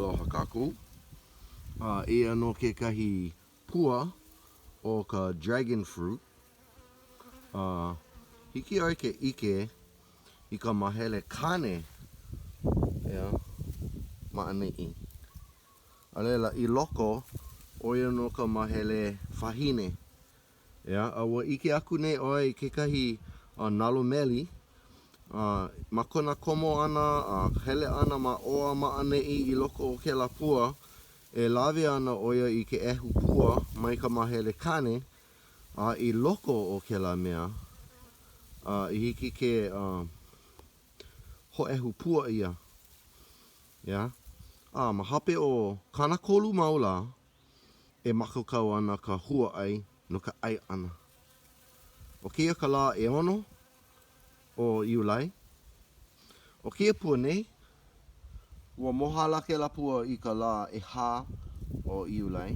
Aloha kākou. A eia nō kekahi pua o ka dragon fruit. A hiki ʻoe ke ʻike i ka mahele kāne ʻeā, ma ʻaneʻi. A laila, i loko, ʻo ia nō ka mahele wahine. ʻEā, a ua ʻike aku nei ʻoe i kekahi nalo meli, a ma kona komo ʻana a hele ʻana ma ʻō a ma ʻaneʻi i loko o kēlā pua, e lawe ana ʻo ia i ke ʻehu pua mai ka mahele kāne a i loko o kēlā mea, a i hiki ke hōʻehu pua ʻia. ʻEā? A ma hope o 30 mau lā, e mākaukau ana ka huaʻai no ka ʻai ʻana. ʻO kēia ka lā ʻeono o Iulai. ʻO kēia pua nei, ua mohala kēlā pua i ka lā ʻehā o Iulai.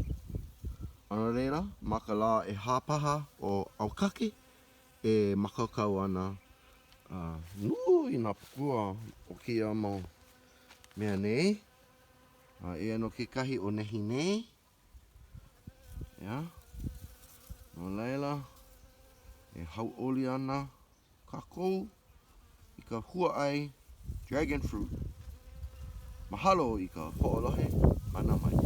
A no laila, ma ka lā ʻehā paha o ʻAukake e mākaukau ana a nui nā pua o kēia mau mea nei. A eia nō kekahi o nehinei. ʻEā. No laila, e hauʻoli ana kākou i ka huaʻai dragon fruit. Mahalo i ka hoʻolohe ʻana mai.